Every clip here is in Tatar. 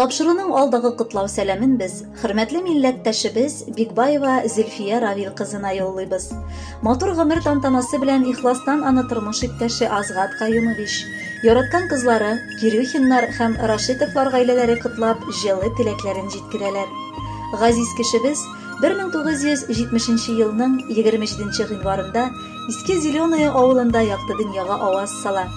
Тапшыруның алдагы котлау сәламен без хөрмәтле милләттәшебез Бикбаева Зөлфия Равил кызына юллыйбыз. Матур гомер тантанасы белән ихластан аны тормыш иптәше Азгат Каюмович, яраткан кызлары Кирюхиннар һәм Рашитовлар гаиләләре котлап җылы теләкләрен җиткерәләр. Газиз кешебез 1970 елның 27 гыйнварында Иске Зеленое авылында якты дөньяга аваз сала.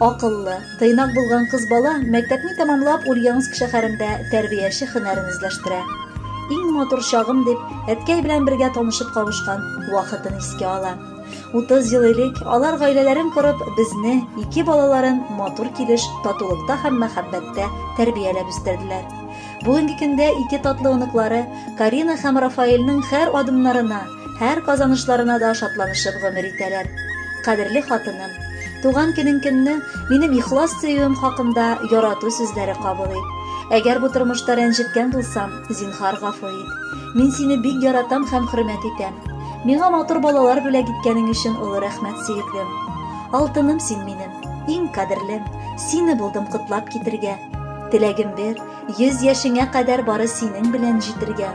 Акыллы, тыйнак булган кыз бала мәктәпне тәмамлап Ульяновск шәһәрендә тәрбияче һөнәрен үзләштерә. Иң матур чагым дип, әткәй белән бергә танышып кавышкан вакытын искә ала. 30 ел элек алар гаиләләрен корып, безне, ике балаларын матур килеш, татулыкта һәм мәхәббәттә тәрбияләп үстерделәр. Бүгенге көндә ике татлы оныклары Карина һәм Рафаэльнең һәр адымнарына, һәр казанышларына да шатланышып гомер итәләр. Кадерле хатыным, туган көнең көнне минем ихлас сөюем хакында ярату сүзләре кабул ит. Әгәр бу тормышта рәнҗеткән булсам, зинһар гафу ит. Мин сине бик яратам һәм хөрмәт итәм. Миңа матур балалар бүләк иткәнең өчен олы рәхмәт, сөеклем. Алтыным син минем, иң кадерлем, сине булдым котлап китергә. Теләгем бер, 100 яшеңә кадәр бары синең белән җитергә.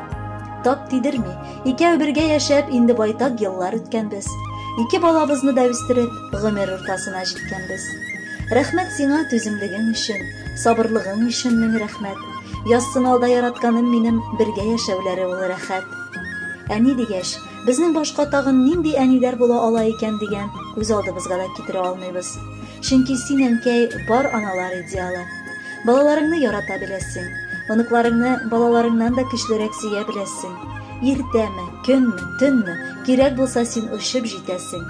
Тап тидерми, икәү бергә яшәп, инде байтак еллар үткәнбез. Ике балабызны да үстереп, гомер уртасына җиткәнбез. Рәхмәт сиңа түземлегең өчен, сабырлыгың өчен мең рәхмәт. Язсын алда яратканым минем бергә яшәүләре ул рәхәт. Әни дигәч, безнең башка тагын нинди әниләр була ала икән дигән күз алдыбызга да китерә алмыйбыз. Чөнки син, әнкәй, бар аналар идеалы. Балаларыңны ярата беләсең. Оныкларыңны балаларыңнан да көчлерәк сөя беләсең. Иртәме, көнме, төнме, кирәк булса син очып җитәсең.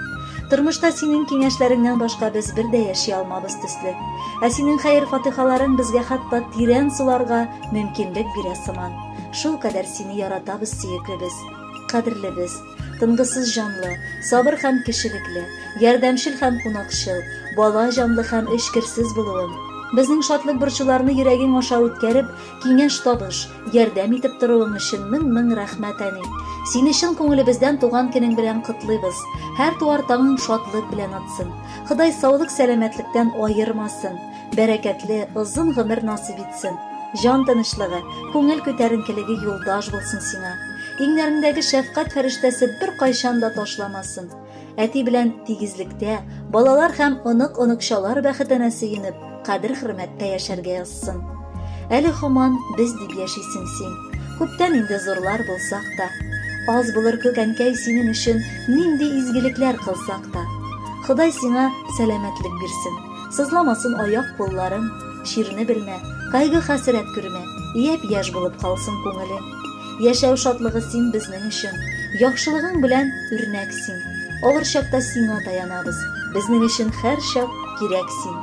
Тормышта синең киңәшләреңнән башка без бер дә яши алмабыз төсле. Ә синең хәер-фатихаларың безгә хәтта тирән суларга мөмкинлек бирә сыман. Шул кадәр сине яратабыз, сөеклебез, кадерлебез. Тынгысыз җанлы, сабыр һәм кешелекле, ярдәмчел һәм кунакчыл, бала җанлы һәм эчкерсез булуың. Безнең шатлык борчуларны йөрәгең аша үткәреп, киңәш-табыш, ярдәм итеп торуың өчен мең-мең рәхмәт, әни. Сине чын күңелебездән туган көнең белән котлыйбыз. Һәр туар таңың шатлык белән атсын. Ходай саулык-сәламәтлектән аермасын. Бәрәкәтле, озын гомер насыйп итсен. Җан тынычлыгы, күңел күтәренкелеге юлдаш булсын сиңа. Иңнәреңдәге шәфкать фәрештәсе беркайчан да ташламасын. Әти белән тигезлектә, балалар һәм онык-оныкчалар бәхетенә сөенеп, кадер-хөрмәттә яшәргә язсын. Әле һаман без дип яшисең син. Күптән инде зурлар булсак та. Аз булыр күк, әнкәй, синең өчен нинди изгелекләр кылсак та. Ходай сиңа сәламәтлек бирсен. Сызламасын аяк-кулларың, чирне белмә, кайгы-хәсрәт күрмә, япь-яшь булып калсын күңелең. Яшәү шатлыгы син безнең өчен, яхшылыгың белән үрнәк син. Авыр чакта сиңа таянабыз, безнең өчен һәрчак кирәк син.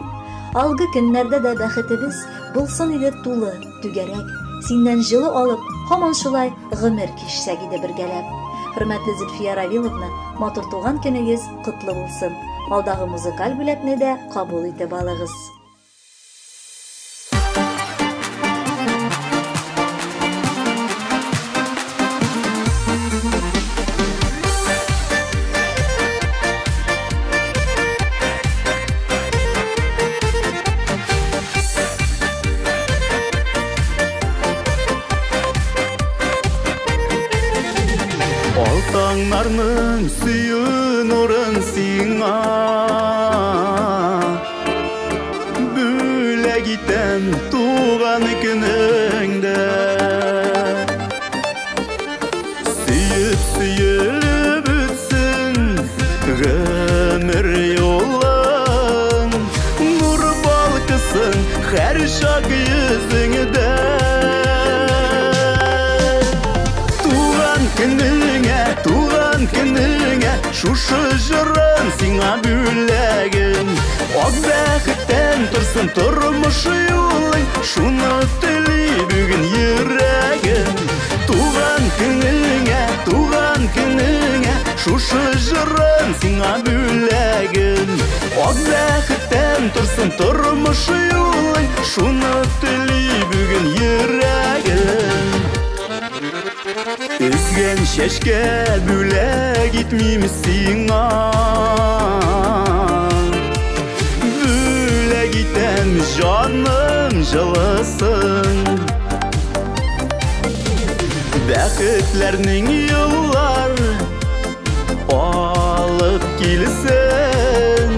Алгы көннәрдә дә бәхетебез булсын иде тулы, түгәрәк. Синнән җылы алып, һаман шулай гомер кичсәк иде бергәләп. Хөрмәтле Зөлфия Равиловна, матур туган көнегез котлы булсын. Алдагы музыкаль бүләкне дә кабул итеп алыгыз. Алтаңнарның сөю нурын сиңа бүләк итәм туган көнеңдә. Сөеп сөелеп үтсен гомер юлың, нур балкысын һәр чак йөзеңдә. Туган көнеңә, туган көнеңә, шушы җырым сиңа бүләгем. Ак бәхеттән торсын тормыш юлың, шуны тели бүген йөрәгем. Туган көнеңә, туган көнеңә, шушы җырым сиңа бүләгем. Ак бәхеттән торсын тормыш юлың, шуны тели бүген йөрәгем. Өзгән чәчкә бүләк итмим сиңа, бүләк итәм җаным җылысын. Бәхетләрнең еллар алып килсен,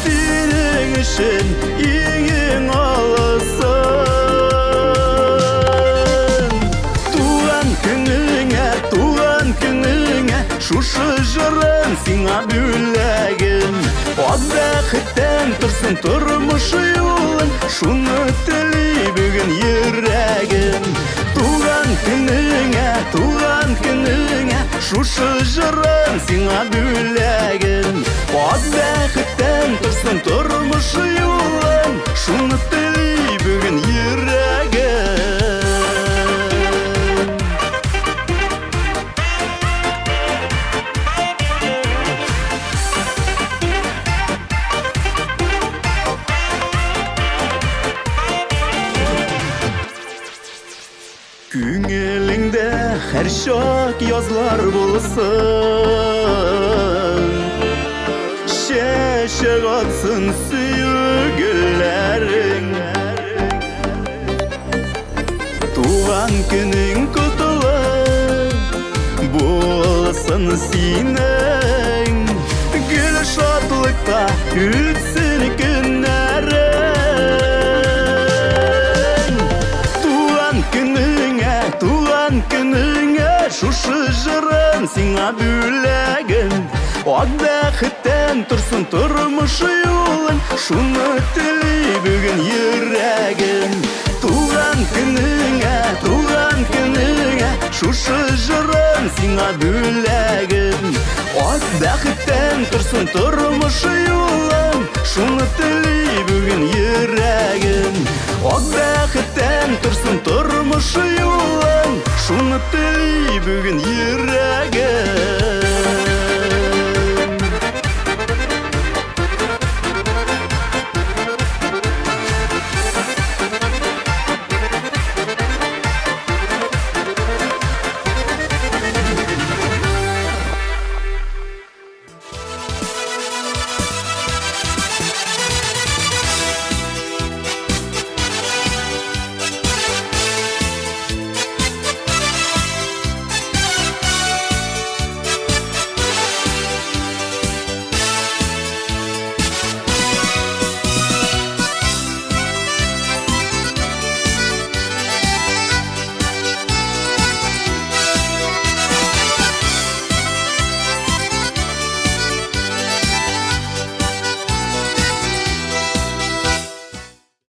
синең өчен иң-иң алысын. Туган көнеңә, туган көнеңә, шушы җырым сиңа бүләгем. Ак бәхеттән торсын тормыш юлың, шуны тели бүген йөрәгем. Туган көнеңә, туган көнеңә, шушы җырым сиңа бүләгем. Ак бәхеттән торсын тормыш юлың, шуны тели бүген йөрәгем. Күңелеңдә һәр чак язлар булсын, чәчәк атсын сөю гөлләрең. Туган көнең котлы булсын синең, гөл шатлыкта үтсен көннәрең. Туган көнеңә, туган көнеңә, шушы җырым сиңа бүләгем. Ак бәхеттән торсын тормыш юлың, шуны тели бүген йөрәгем. Туган көнеңә, туган көнеңә, шушы җырым сиңа бүләгем. Ак бәхеттән торсын тормыш юлың, шуны тели бүген йөрәгем. Ак бәхеттән торсын тормыш юлың, шуны тели бүген йөрәгем.